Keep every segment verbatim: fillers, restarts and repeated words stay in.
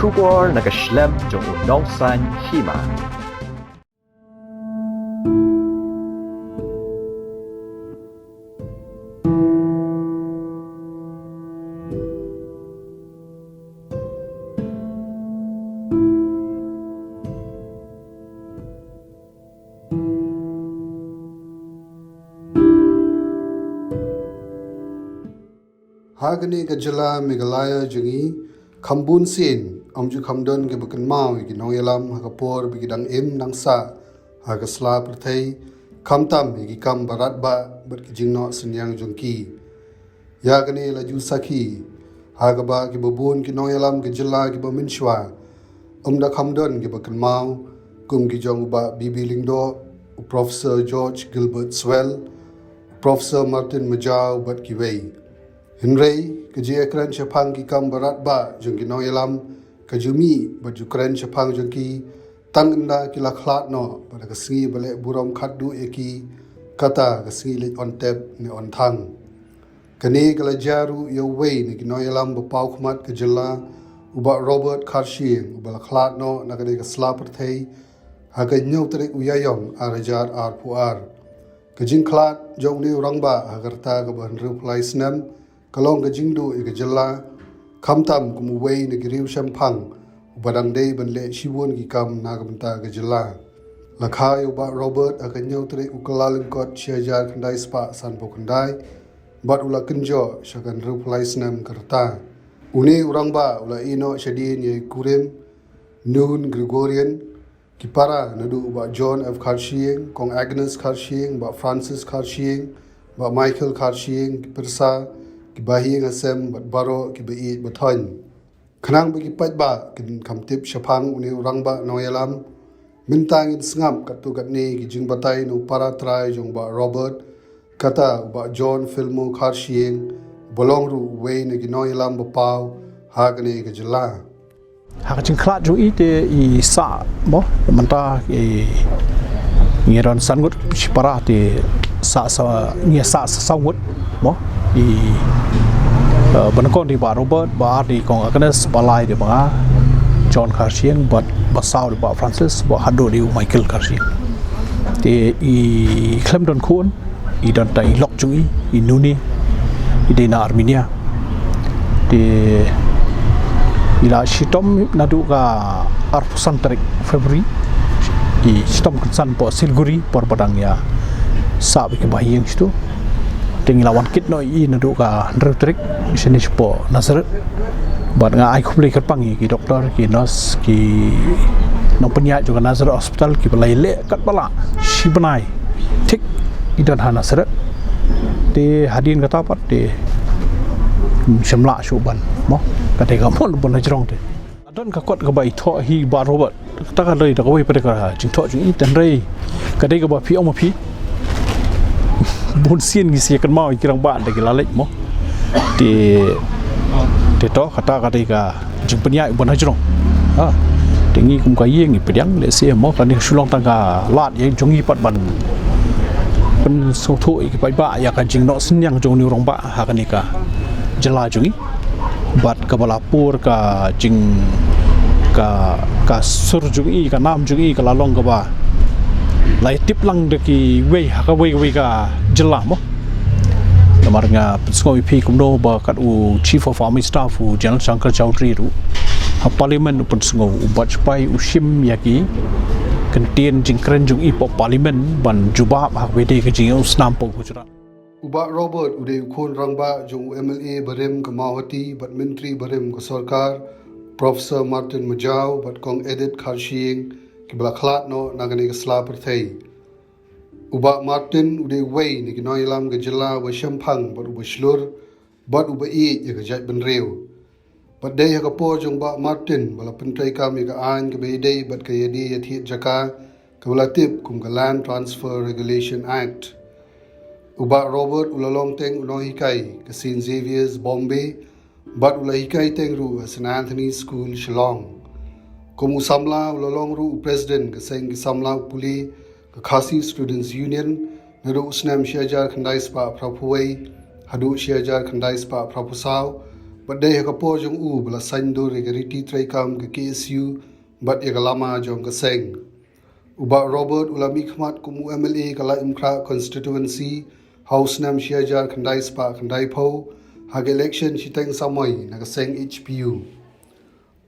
Khubor na ka shlem jong u nongsan hima. Ha kane ka jylla Meghalaya jong ngi, kham bun sien ym ju kham don kiba kynmaw ïa ki nongïalam ha ka por ba ki dang im dang sah ha ka sla pyrthei, khamtam ïa ki kam ba radbah bad ki jingnoh synñiang jong ki. Ïa kane la ju sakhi ha kaba kiba bun ki nongïalam ka jylla kiba mynshuwa ym da kham don kiba kynmaw, kum ki jong u Bah B B Lyngdoh, u Professor George Gilbert Swell, Professor Martin Majaw bad kiwei. Hynrei ka jingïakren shaphang ki kam ba radbah jong ki nongïalam ka ju mih bad ju kren shaphang jong ki tang ynda ki la khlad noh, bad ha ka sngi ba leh burom khatduh ïa ki, kata ka sngi leit on tep ne on thang. Kane ka la jia ruh ïa uwei na ki nongïalam ba paw khmat ka jylla, u Bah Robert Kharshiing, uba la khlad noh na kane ka sla pyrthei ha ka hynñiew tarik u Ïaïong ar hajar arphew ar. Ka jingkhlad jong une u rangbah ha ka rta kaba hynriewphew lai snem ka long ka jingduh ïa ka jylla, khamtam kum uwei na ki riew shemphang uba dang dei ban leh shibun ki kam na ka bynta ka jylla. La kha ïa u Bah Robert ha ka hynñiew tarik u Kyllalyngkot shi hajar khyndai spah sanphew khyndai, bad u la kynjoh sha ka hynriewphew lai snem ka rta. Une u rangbah u la ïehnoh shadien ïa i kurim, Noon Gregorian, ki para naduh u Bah John F Kharshiing, Kong Agnes Kharshiing, Bah Francis Kharshiing, Bah Michael Kharshiing, ki pyrsa, ki bahaïing hasem bad baroh kiba ïeit ba thoiñ. Khnang ba ki paidbah kin kham tip shaphang une u rangbah nongïalam, mynta ngin sngap katto katne ki jingbatai na u para trai jong u Bah Robert, kata u Bah John Filmo Kharshiing, uba long ruh uwei na ki nongïalam ba paw ha kane ka jylla. Ha ka jingkhlad jong i te i sah mo, mynta i ngi don san ngut shipara te sah sa ngi sah sa saw ngut mo. I, eh, ba nyngkong dei Bah Robert, ba ar dei Kong Agnes, ba lai dei ba nga John Kharshiing, bad ba saw dei Bah Francis, ba haduh dei u Michael Kharshiing. Te i khlem don khun, i don tang i lok jong i, i nuni, i dei na Armenia. Te i la shitom naduh ka arphew san tarik February, i shitom kynsan hapoh Siliguri, por ba dang ïa sah bad ki bahaïing shitu. Te ngi la wan kit noh ïa i naduh ka hynriew tarik, shane shapoh Nazareth. Bad nga ai khublei kyrpang ïa ki doktor, ki nurse, ki nongpynïaid jong ka Nazareth Hospital, kiba la ïaleh katba lah shi bnai thik i don ha Nazareth. Te hadien kata pat te, mm, shym lah shuh ban mo, ka dei ka mon ban la jrong te. Don ka kot kaba i thoh hi Bah Robert. Kata ka dei da kawei pat ka jingthoh jong i, hynrei ka dei kaba phi ong ma phi. Bun sien ngi sa ïakynmaw ïa ki rangbah da ki la leit mo. Te, te to kata ka dei ka jingpynïaid uba na jrong. Ha. Te ngi kum ka ïing ngi pdiang lehse mo, kane ka shu long tang ka lad ïa jong ngi pat ban pynsngewthuh ïa ki paidbah ïa ka jingnoh synñiang jong une u rangbah ha kane ka jylla jong ngi. Bad kaba la pur ka jing, ka, ka sur jong i, ka nam jong i ka la long kaba la ïatip lang da kiwei ha kawei kawei ka jylla mo. Namar nga pynsngew ïa phi kumno ba kat u Chief of Army Staff u General Shankar Chowdhury ruh ha Parliament u pynsngew, u Bajpai u shim ïa ki kyntien jingkren jong i hapoh Parliament ban jubab ha kaba ïadei ka jingïasnam hapoh Gujarat. U Bah Robert u dei u khun rangbah jong u M L A barim ka Mawhati bad Myntri barim ka sorkar, Professor Martin Majaw bad Kong Edith Kharshiing, kiba la khlad noh na kane ka sla pyrthei. U Bah Martin u dei uwei na ki nongïalam ka jylla uba shemphang bad uba shlur bad uba ïeit ïa ka jaitbynriew. Bad dei ha ka por jong Bah Martin ba la pyntreikam ïa ka aiñ kaba ïadei bad ka ïadie ïathied jaka, kaba la tip kum ka Land Transfer Regulation Act. U Bah Robert u la long teng u nonghikai ka Saint Xavier's Bombay, bad u la hikai teng ruh ha Saint Anthony's School Shillong. Kum u samla u la long ruh u president ka seng ki samla u pule ka Khasi Students Union, naduh u snem shi hajar khyndai spah phraphew wei haduh shi hajar khyndai spah phraphew saw, Bad dei ha ka por jong u ba la saiñdur ïa ka riti treikam ka K S U bad ïa ka lama jong ka seng. U Bah Robert u la mihkhmat kum u M L A ka Laitumkhrah constituency ha u snem shi hajar khyndai spah khyndai phew ha ka election shiteng samoi na ka seng H P U.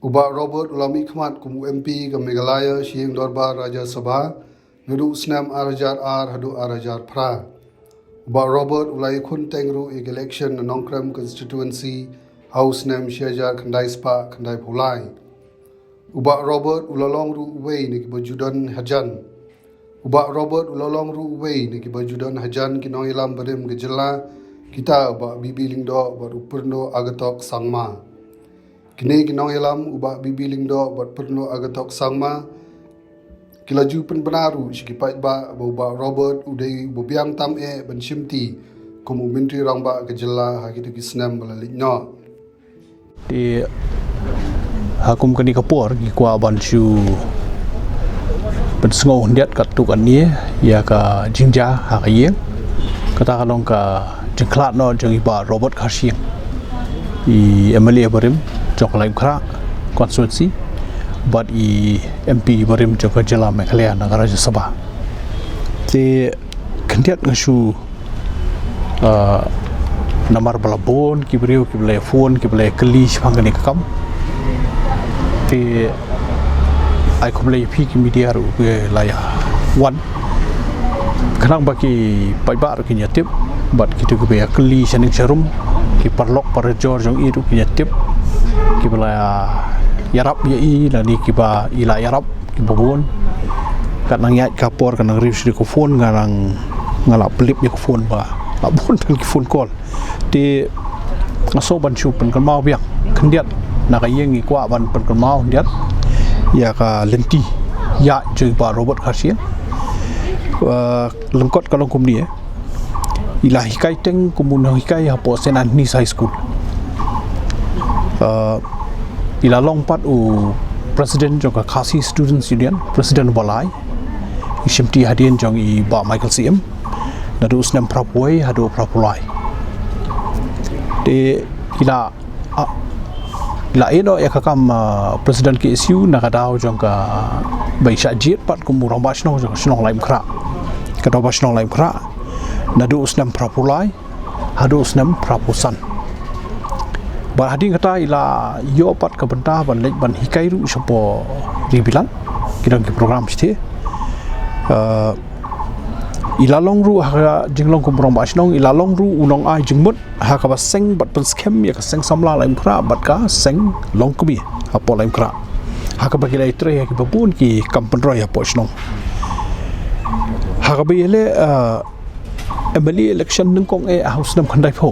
U Bah Robert u la mihkhmat kum u M P ka Meghalaya shi ïing dorbar Rajya Sabha naduh u snem ar hajar ar haduh ar hajar phra. U Bah Robert u la ïakhun teng ruh ïa ka election na Nongkrem constituency ha u snem shi hajar khyndai spah khyndai phew lai. U Bah Robert u la long ruh uwei na kiba ju don hajan. U Bah Robert u la long ruh uwei na kiba ju don hajan ki nongïalam barim ka jylla, kita u Bah B B Lyngdoh bad u Pyrno Agatok Sangma. Kine ki nongïalam u Bah B B Lyngdoh bad Pyrno Agatok Sangma ki la ju pynbna ruh sha ki paidbah ba u Bah Robert u dei uba biang tam eh ban shimti kum u Myntri Rangbah ka jylla ha kito ki snem ba la leit noh. Te ha kum kane ka por ngi kwah ban shu pynsngew khyndiat katto katne ïa ka jingjia ha ka ïing. Kata ka long ka jingkhlad noh jong i Bah Robert Kharshiing, i M L A barim jong ka Laitumkhrah constituency bad i M P barim jong ka jylla Meghalaya na ka Rajya Sabha. Te khyndiat nga shu, ah, namar ba la bun ki briew kiba la phone, kiba la kylli shaphang kane ka kam. Te ai khublei ïa phi ki media ruh ba la ïa wan. Khnang ba ki paidbah ruh kin ïa tip bad kito kiba ïa kylli shaning sharum, ki paralok parajor jong i ruh kin ïa tip, kiba la ïarap ïa i lane kiba i la ïarap kiba bun. Kat nang ïaid ka por ka nang riew sha ka phone, nga nang, nga la pynlip ïa ka phone ba la bun tang ki phone call. Te nga sngew ban shu pynkynmaw biang khyndiat, na ka ïing ngi kwah ban pynkynmaw khyndiat ïa ka lynti ïaid jong i Bah Robert Kharshiing. Eh, lyngkot ka long kumne, eh. I la hikai teng kum u nonghikai hapoh Saint Anthony's High School. Eh, i la long pat u president jong ka Khasi Students Union, president ba lai. I shimti hadien jong i Bah Michael Syiem naduh u snem phra phew wei haduh phra phew lai. Te i la, ah, i la ïehnoh ïa ka kam, ah, president K S U na ka daw jong ka, ba i shah jied pat kum u rangbah shnong jong ka shnong Laitumkhrah, ka Dorbar Shnong Laitumkhrah, naduh u snem phra phew lai haduh u snem phra phew san. Bad hadien kata i la ïoh pat ka bynta ban leit ban hikai ruh shapoh Ri Bilan, ki don ki program shatei. Eh, i la long ruh ha ka jinglong kum u rangbah shnong, i la long ruh u nongai jingmut ha kaba seng bad pynskhem ïa ka seng samla Laitumkhrah bad ka seng longkmie hapoh Laitumkhrah, ha kaba ki la ïatrei ïa kiba bun ki kam pynroi hapoh shnong. Ha kaba ïaleh, eh, M L A election nyngkong eh ha u snem khyndai phew,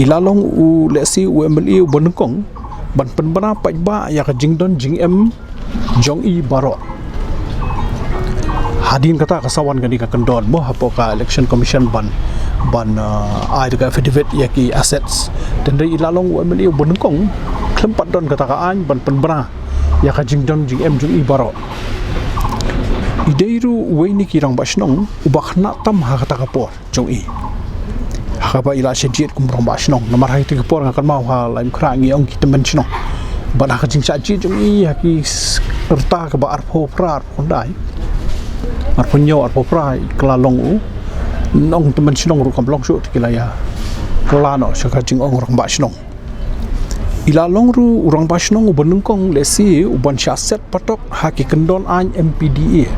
i la long u lehse u M L A uba nyngkong ban pynbna paidbah ïa ka jingdon jingem jong i baroh. Hadien kata ka sa wan kane ka kyndon mo hapoh ka Election Commission ban, ban, uh, ai da ka affidavit ïa ki assets. Te hynrei i la long u M L A uba nyngkong khlem pat don kata ka aiñ ban pynbna ïa ka jingdon jingem jong i baroh. I dei ruh uwei na ki rangbah shnong uba khynnah tam ha kata ka por jong i, ha kaba i la shah jied kum rangbah shnong. Namar ha kata ka por nga kynmaw ha Laitumkhrah ngi ong ki tymmen shnong. Bad ha ka jingshah jied jong i ha ki s-, rta kaba arphew phra, arphew khyndai, arphew hynñiew, arphew phra, i kylla long u nongtymmen shnong ruh kam long shuh, te ki la ïa kylla noh sha ka jingong rangbah shnong. I la long ruh u rangbah shnong uba nyngkong lehse uban shah set patok ha ki kyndon aiñ M P D A.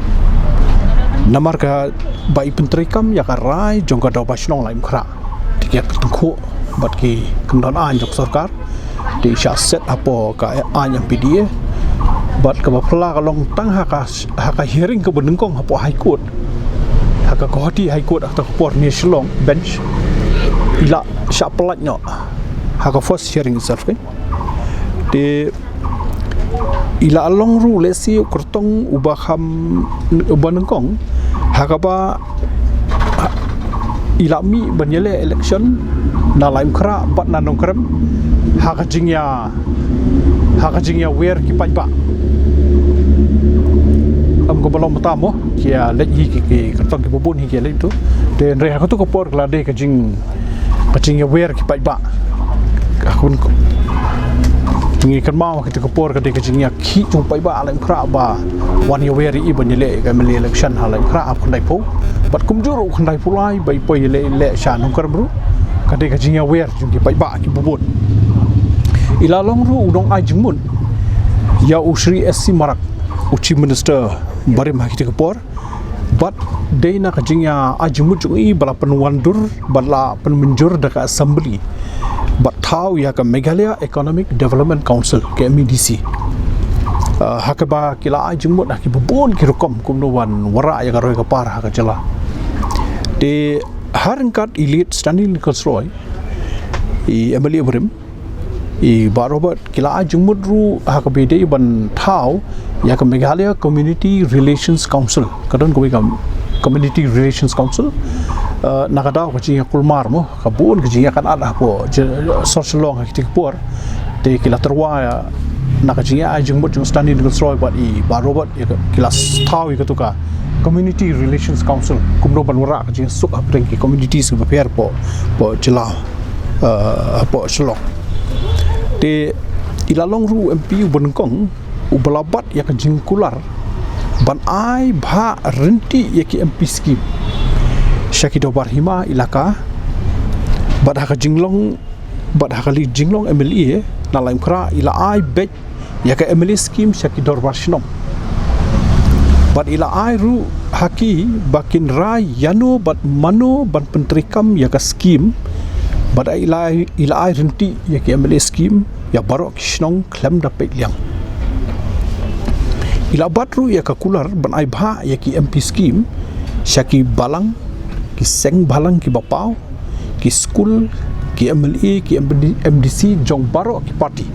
Namar kaba i pyntreikam ïa ka rai jong ka Dorbar Shnong Laitumkhrah, te ki ïa tyngkhuh bad ki kyndon aiñ jong sorkar, te i shah set hapoh ka aiñ M P D A. Bad kaba phylla ka long tang ha ka, ha ka hearing kaba nyngkong hapoh High Court, ha ka Guwahati High Court ha kata ka por ne Shillong Bench, i la shah pyllait noh ha ka first hearing itself, kan. Te i la long ruh lehse u kyrtong uba kham, uba nyngkong ha kaba i la mih ban ïaleh election na Laitumkhrah bad na Nongkrem ha ka jingïa, ha ka jingïawer ki paidbah. Ym kaba long mynta mo, ki ïa leit hi ki, ki kyrtong kiba bun hi ki ïa leit tu. Te hynrei ha katu ka por ka la dei ka jing, ka jingïawer ki paidbah. Ka khun, Ngi kynmaw ha kata ka por ka dei ka jingïakhih jong u paidbah ha Laitumkhrah ba wan ïawer ïa i ban ïaleh ïa ka M L A election ha Laitumkhrah ha khyndai phew. Bad kumjuh ruh khyndai phew lai ba i poi ïaleh, leh sha Nongkrem ruh. Ka dei ka jingïawer jong ki paidbah kiba bun. I la long ruh u nongai jingmut ïa u Shri S C Marak, u Chief Minister barim ha kata ka por. Bad dei na ka jingïa ai jingmut jong i ba la pynwandur bad la pynmynjur da ka Assembly bad thaw ïa ka Meghalaya Economic Development Council, ka M E D C. Ah, ha kaba ki la ai jingmut ha kiba bun ki rukom kumno ban wanrah ïa ka roi ka par ha ka jylla. Te ha ryngkat i Late Stanley Nichols Roy, i M L A barim, i Bah Robert, ki la ai jingmut ruh ha kaba dei ban thaw ïa ka Meghalaya Community Relations Council. Ka don kawei ka Community Relations Council, eh, na ka daw ka jingïakulmar mo, ka bun ka jingïakynad hapoh sor Shillong ha kata ka por. Te ki la tyrwa ïa, na ka jingïa ai jingmut jong Stanley Nichols Roy bad i Bah Robert, ïa ka, ki la thaw ïa katu ka Community Relations Council kumno ban wanrah ka jingsuk hapdeng ki communities kiba pher hapoh, hapoh jylla, eh, hapoh Shillong. Te i la long ruh u M P uba nyngkong uba la bat ïa ka jingkular ban ai bhah ryntih ïa ki M P scheme sha ki dorbar hima elaka. Bad ha ka jinglong, bad ha ka liang jinglong M L A na Laitumkhrah i la ai beit ïa ka M L A scheme sha ki dorbar shnong. Bad i la ai ruh ha ki ba kin rai ïano bad mano ban pyntreikam ïa ka scheme. Bad i la, i la ai ryntih ïa ki M L A scheme ïa baroh ki shnong khlem da peit liang. I la bat ruh ïa ka kular ban ai bhah ïa ki M P scheme sha ki balang, ki seng balang kiba paw, ki skul, ki M L A, ki M D C jong baroh ki party.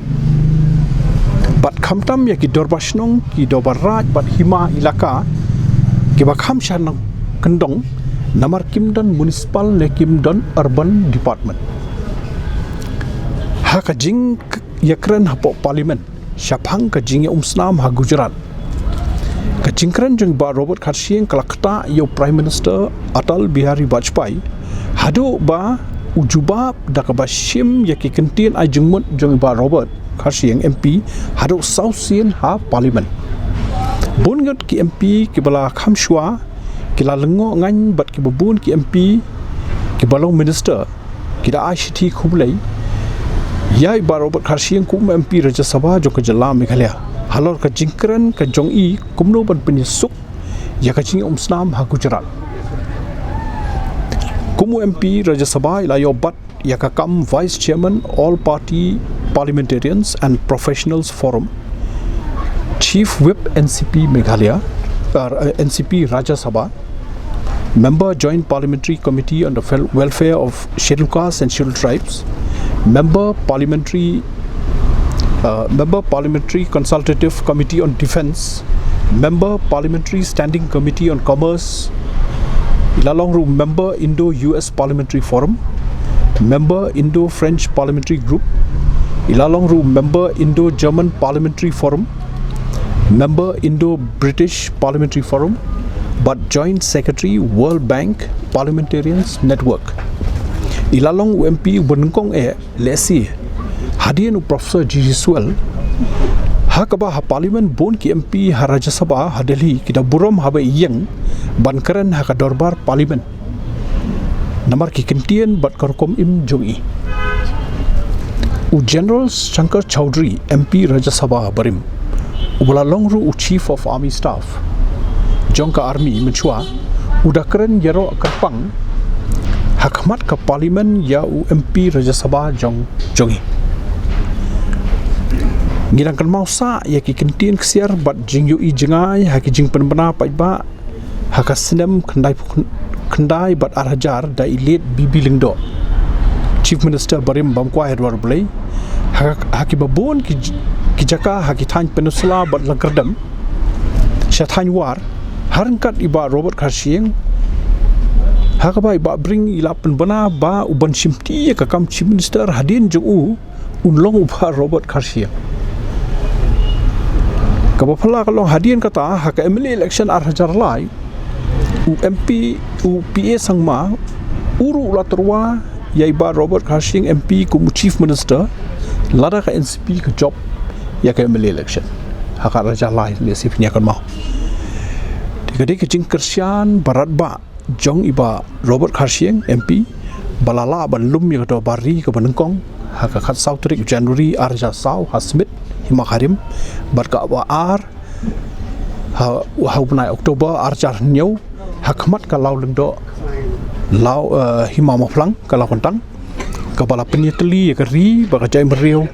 Bad khamtam ïa ki dorbar shnong, ki dorbar raid bad hima elaka kiba kham shah nongkyndong namar kim don municipal ne kim don urban department. Ha ka jingïakren hapoh Parliament shaphang ka jingïaumsnam ha Gujarat, ka jingkren jong i Bah Robert Kharshiing ka la ktah ïa u Prime Minister Atal Bihari Vajpayee haduh ba u jubab da kaba shim ïa ki kyntien ai jingmut jong i Bah Robert Kharshiing M P haduh saw sien ha Parliament. Bun ngut ki M P kiba la kham shuwa ki la lyngngoh ngaiñ bad kiba bun ki M P kiba long minister ki da ai shithi khublei ïa i Bah Robert Kharshiing kum u M P Rajya Sabha jong ka jylla Meghalaya halor ka jingkren ka jong i kumno ban pynïasuk ïa ka jingïaumsnam ha Gujarat. Kum u M P Rajya Sabha i la ïoh bat ïa ka kam Vice Chairman All Party Parliamentarians and Professionals Forum, Chief Whip N C P Meghalaya, uh, N C P Rajya Sabha, Member Joint Parliamentary Committee on the Fel- Welfare of Scheduled Castes and Scheduled Tribes, Member Parliamentary, uh, Member Parliamentary Consultative Committee on Defence, Member Parliamentary Standing Committee on Commerce, i la long ruh Member Indo-U S Parliamentary Forum, Member Indo-French Parliamentary Group, i la long ruh Member Indo-German Parliamentary Forum, Member Indo-British Parliamentary Forum, bad Joint Secretary World Bank Parliamentarians Network. I la long u M P uba nyngkong eh lehse hadien u Professor G G Swell, ha kaba ha Parliament bun ki M P ha Rajya Sabha ha Delhi ki da burom haba ïeng ban kren ha ka dorbar Parliament namar ki kyntien bad ka rukom im jong i. U General Shankar Chowdhury, M P Rajya Sabha barim, uba la long ruh u Chief of Army Staff jong ka Army mynshuwa, u da kren ïaroh kyrpang ha khmat ka Parliament ïa u M P Rajya Sabha jong jong i. Ngi dang kynmaw sah ïa ki kyntien ksiar bad jingïohi jngai ha ki jingpynbna paidbah ha ka snem khyndai, khyndai bad ar hajar da i Late B B Lyngdoh, Chief Minister barim bam kwai ha dwar Blei, ha, ha kiba bun ki, ki jaka ha ki thaiñ Peninsula bad Laitkerdem sha thaiñ War, ha ryngkat i Bah Robert Kharshiing, ha kaba i Bah Bring i la pynbna ba u ban shimti ïa ka kam Chief Minister hadien jong u un long u Bah Robert Kharshiing. Kaba phylla ka long hadien kata ha ka M L A election ar hajar lai, u M P, u P A Sangma, u ruh u la tyrwa ïa i Bah Robert Kharshiing M P kum u Chief Minister lada ka N C P ka jop ïa ka M L A election ha ka ar hajar lai, lehse phin ïa kynmaw. Te ka dei ka jingkyrshan ba radbah jong i Bah Robert Kharshiing, M P, ba la lah ban lum ïa ka dorbar ri kaba nyngkong ha ka khatsaw tarik January ar hajar saw ha Smit, Hima Khyriem, bad kaba ar ha, ha u bnai October ar hajar hynñiew ha khmat ka Law Lyngdoh, Law, eh, Hima Mawphlang, ka Law Kyntang, kaba la pynïatylli ïa ka ri bad ka jaitbynriew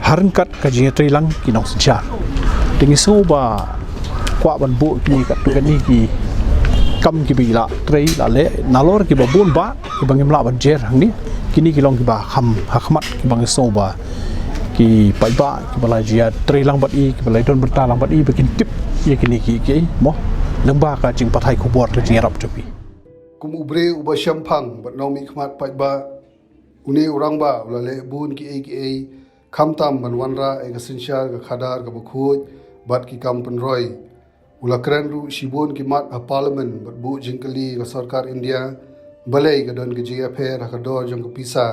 ha ryngkat ka jingïatreilang ki nongsynshar. Te ngi sngew ba kwah ban buh kine katto katne ki kam kiba i la trei la leh, nalor kiba bun bah kiba ngim lah ban jer hangne. Kine ki long kiba kham ha khmat kiba ngi sngew ba ki paidbah kiba la jia trei lang bad i, kiba la don bynta lang bad i, ba kin tip ïa kine ki, ki, mo, lyngba ka jingpathai khubor, ka jingïarap jong phi. Kum u briew uba shemphang bad nongmihkhmat paidbah, une u rangbah u la leh bun kiei kiei, khamtam ban wanrah ïa ka synshar ka khadar kaba khuid bad ki kam pynroi. U la kren ruh shibun ki mat ha Parliament bad buh jingkylli ïa ka sorkar India balei ka don ka jingïapher ha ka dor jong ka pisa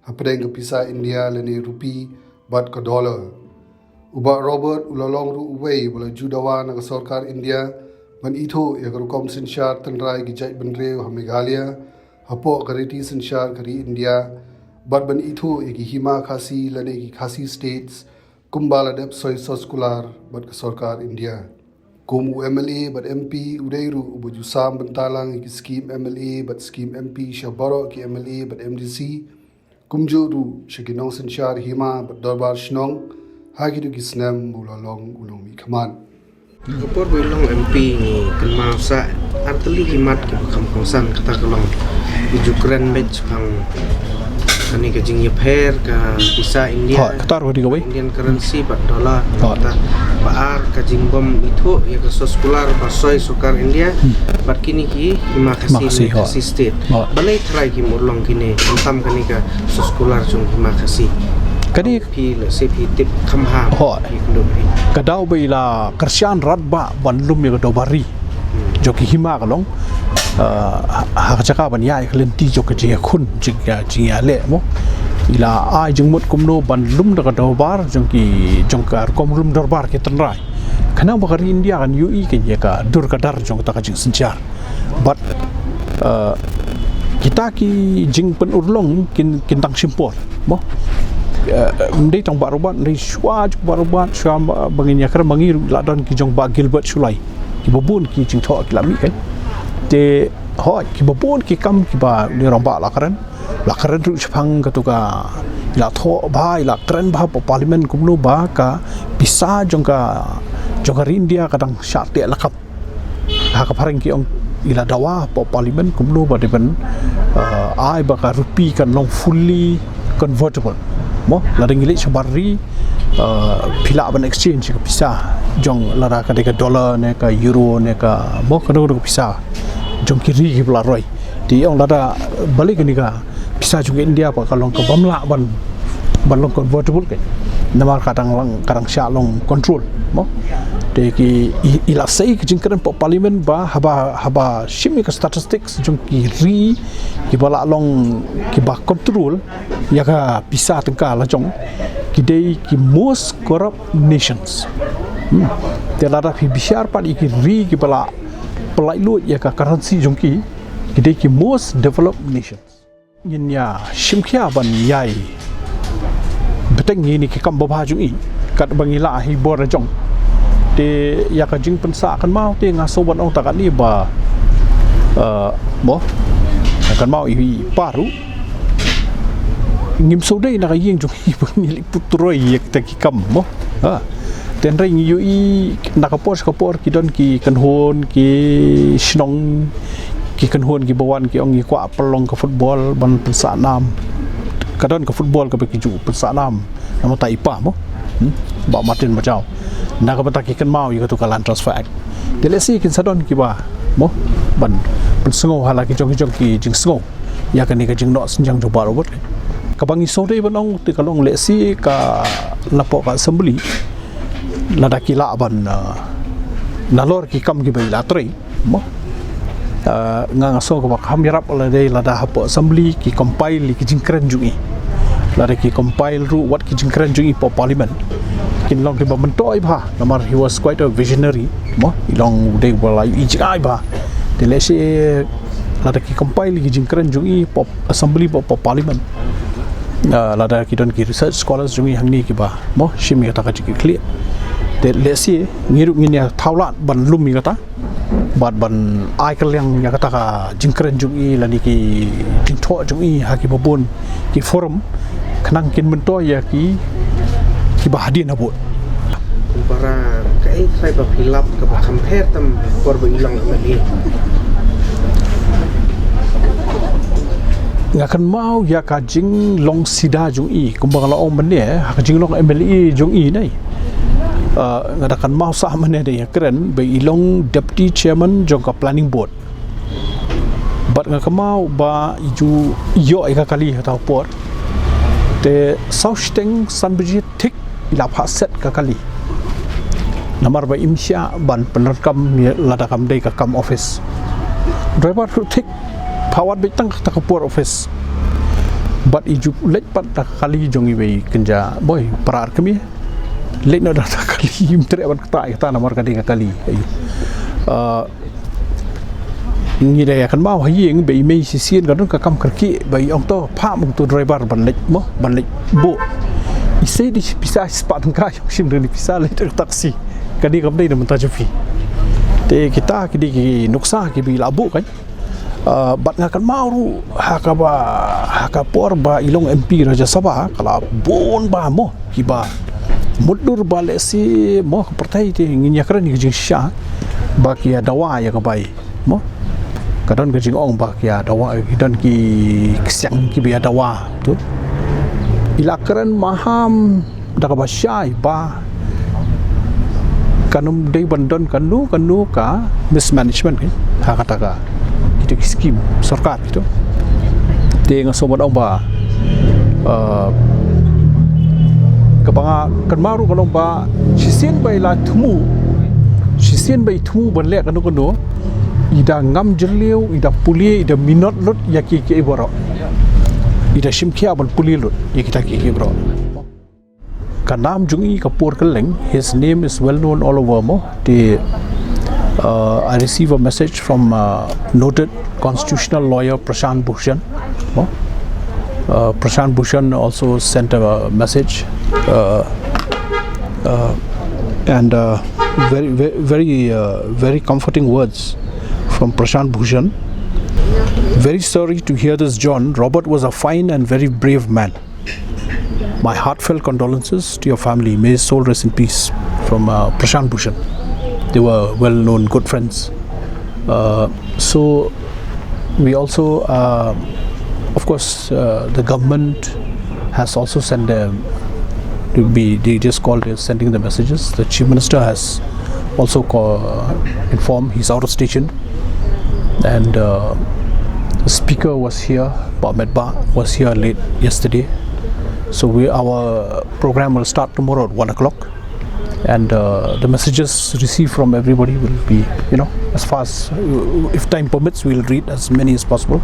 hapdeng ka pisa India lane rupee bad ka dollar. U Bah Robert u la long ruh uwei uba la ju dawa na ka sorkar India ban ithuh ïa ka rukom synshar tynrai ki jaitbynriew ha Meghalaya hapoh ka riti synshar ka ri India, bad ban ithuh ïa ki Hima Khasi lane ki Khasi States kumba la dep soi soskular bad ka sorkar India. Kum u M L A bad M P, u dei ruh uba ju sam bynta lang ïa ki skim M L A bad skim M P sha baroh ki M L A bad M D C, kumjuh ruh sha ki nongsynshar hima bad dorbar shnong ha kito ki snem ba u la long u nongmihkhmat. Ka por ba i long M P ngi kynmaw sa ar tylli ki mat kiba kham kongsan, kata ka long i ju kren beit shaphang kane ka jingïapher ka pisa India, ha, kata ruh dei kawei, Indian currency bad dollar. Ha. Kata ba ar ka jingbym ithuh ïa ka soskular ba soi sorkar India, hmm, bad kine ki Hima Khasi, Hima Khasi, ha, Khasi State. Ha. Balei tharai kim urlong kine, khamtam kane ka soskular jong Hima Khasi? Kane phi lehse phi tip kham bha. Hooid. Phi kynduh phi. Ka daw ba i la kyrshan radbah ban lum ïa ka dorbar ri, hmm, jong ki hima ka long, eh, ha, ha ka jaka ban ïaid ïa ka lynti jong ka jingïakhun, jing, eh, jingïaleh, mo. I la ai jingmut kumno ban lum da ka dorbar jong ki, jong ka rukom lum dorbar ki tynrai, khnang ba ka ri India kan ïohi kein ïa ka dur ka dar jong kata ka jingsynshar. Bad, eh, kita ki jingpynurlong kin, kin dang shim por, mo. Eh, ym dei tang Bah Robert, ym dei shuwa jong Bah Robert, shuwa ba, ba ngin ïakren ma ngi ruh la don ki jong Bah Gilbert Shullai, kiba bun ki jingthoh ki la mih kein. Te hooid, kiba bun ki kam kiba une u rangbah la kren, la kren ruh shaphang kato ka, i la thoh bha, i la kren bha hapoh Parliament kumno ba ka pisa jong ka, jong ka ri India ka dang shah teh lakam. Ha ka phareng ki ong, i la dawa hapoh Parliament kumno ba dei ban, eh, ai ba ka rupee kan long fully convertible. Mo, lada ngi leit shabar ri, eh, phi lah ban exchange ka pisa jong, lada ka dei ka dollar ne ka euro ne ka, mo, kano kano ka pisa jong ki ri kiba la roi. Te i ong lada balei kane ka pisa jong ka India pat ka long kabym lah ban, ban long convertible kein. Namar ka dang lang, ka dang shah long control, mo. Te ki i, i la sei ka jingkren hapoh Parliament ba haba, haba shim ïa ka statistics jong ki ri kiba la long kiba control ïa ka pisa tyngka la jong, ki dei ki most corrupt nations. Hmm. Te lada phi bishar pat ïa ki ri kiba la pynlait luid ïa ka currency jong ki, ki dei ki most developed nations. Ngin ïa shim khia ban ïai bteng ïa kine ki kam babha jong i, katba ngi lah ha i bor la jong. Te ïa ka jingpynsah kynmaw te nga sngew ban ong ta katne ba, eh, mo, kynmaw i, i Pa ruh, ngim sngewdei na ka ïing jong i ba ngi leit pyntroi ïa kita ki kam, mo. Ha. Te hynrei ngi ïohi na ka por sha ka por ki don ki kynhun ki shnong, ki kynhun kiba wan ki ong ngi kwah pynlong ka football ban pynsah nam. Ka don ka football kaba ki ju pynsah nam namar ta i Pa, mo. Hmm? Bah Martin Majaw. Na ka bynta ki kynmaw ïa kato ka Land Transfer Act. Te lehse kin sa don kiba, mo, ban pynsngew ha la ki jong ki jong ki jingsngew ïa kane ka jingnoh synñiang jong Bah Robert. Kaba ngi sngewdei ban ong te ka long lehse ka, napoh ka Assembly, lada ki lah ban, uh, nalor ki kam kiba i la trei, mo. Uh, nga, nga sngew kaba kham ïarap lada, lada hapoh Assembly ki compile ïa ki jingkren jong i. Lada ki compile ruh wat ki jingkren jong i hapoh Parliament, kin long kiba myntoi bha, namar he was quite a visionary, mo, i long u dei uba la ïohi jngai bha. Te lehse lada ki compile ki jingkren jong i hapoh Assembly, hapoh Parliament, ah, lada ki don ki research scholars jong i hangne kiba, mo, shim ïa kata ka jingkitkhlieh, te lehse ngi ruh ngin ïa thaw lad ban lum ïa kata, bad ban ai kylliang ïa kata ka jingkren jong i lane ki jingthoh jong i ha kiba bun ki forum, khnang kin myntoi ïa ki, kiba hadien habud. Para kaei kaei ba phi lap kaba compare tam por ba i long M L A? Nga kynmaw ïa ka jinglong sida jong i, kumba nga la ong mynne, ha ka jinglong M L A jong i ne. Ah, nga da kynmaw sah mynne da ïa kren ba i long Deputy Chairman jong ka Planning Board. Bad nga kynmaw ba i ju ïoh ïa ka kali ha kata ka por. Te saw shiteng san baje thik i la phah set ka kali. Namar ba im shah ban pyndonkam ïa lada kam dei ka kam office. Driver ruh thik, phah wad beit tang kata ka por office. Bad i ju leit pat da ka kali jong i wei kynja boi para ar kmie. Leit noh da ka kali, im treh ban ktah ïa kata namar ka dei ka kali. Ayu. Ah, ngi da ïa kynmaw ha ïing ba i mei shisien ka don ka kam kyrkieh ba i ong to phah ma uto u driver ban leit mo, ban leit buh. I sei da shi pisa, shi spah tyngka, i ong shim da kane ka pisa leit da ka taxi. Ka dei kam dei na mynta jong phi. Te kita ki dei ki nuksa kiba i la buh kan. Ah, bad nga kynmaw ruh ha kaba, ha ka por ba i long M P Rajya Sabha ka la bun bha mo kiba mutdur ba lehse mo ka pyrthei te ngin ïa kren ïa ka jingshisha ba ki ïa dawa ïa ka bai mo. Ka don ka jingong ba ki ïa dawa, ki don ki ksiang kiba ïa dawa tu. I la kren maham da kaba shai ba kan ym dei ban don kano kano ka mismanagement, eh, ha kata ka kita ki skim sorkar kito. Te nga sngewbha ong ba, eh, kaba nga kynmaw ruh ka long ba shisien ba i la thmu, shisien ba i thmu ban leh kano kano, i da ngam jylliew, i da pule, i da minot lut ïa ki, ki baroh. I da shim khia ban pule lut ïa kita ki, ki baroh. Ka nam jong i ka pur kylleng, his name is well known all over mo. Te, uh, I receive a message from, uh, noted constitutional lawyer Prashant Bhushan mo. Uh, Prashant Bhushan also sent a message, uh, uh, and, uh, very, very, very, uh, very comforting words from Prashant Bhushan. Very sorry to hear this, John. Robert was a fine and very brave man. My heartfelt condolences to your family. May his soul rest in peace. From, uh, Prashant Bhushan. They were well-known good friends. Uh, so we also, uh, of course, uh, the government has also sent them to be, they just called it sending the messages. The Chief Minister has also call, informed he's out of station. And, uh, the speaker was here, Bah Metbah was here late yesterday. So we, our program will start tomorrow at one o'clock. And, uh, the messages received from everybody will be, you know, as fast, if time permits, we'll read as many as possible.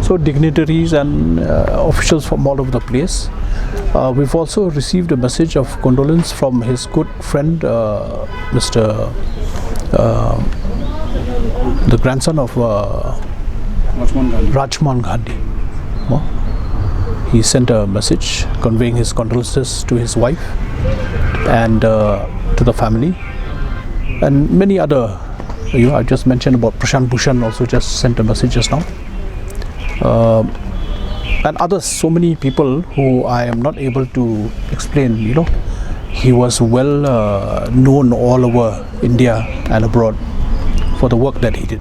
So dignitaries and, uh, officials from all over the place. Uh, we've also received a message of condolence from his good friend, uh, Mister, uh, the grandson of, uh, Rajmohan Gandhi. Mo? He sent a message conveying his condolences to his wife and, uh, to the family, and many other. You know, I just mentioned about Prashant Bhushan also just sent a message just now. Uh, and others, so many people who I am not able to explain, you know. He was well, uh, known all over India and abroad for the work that he did.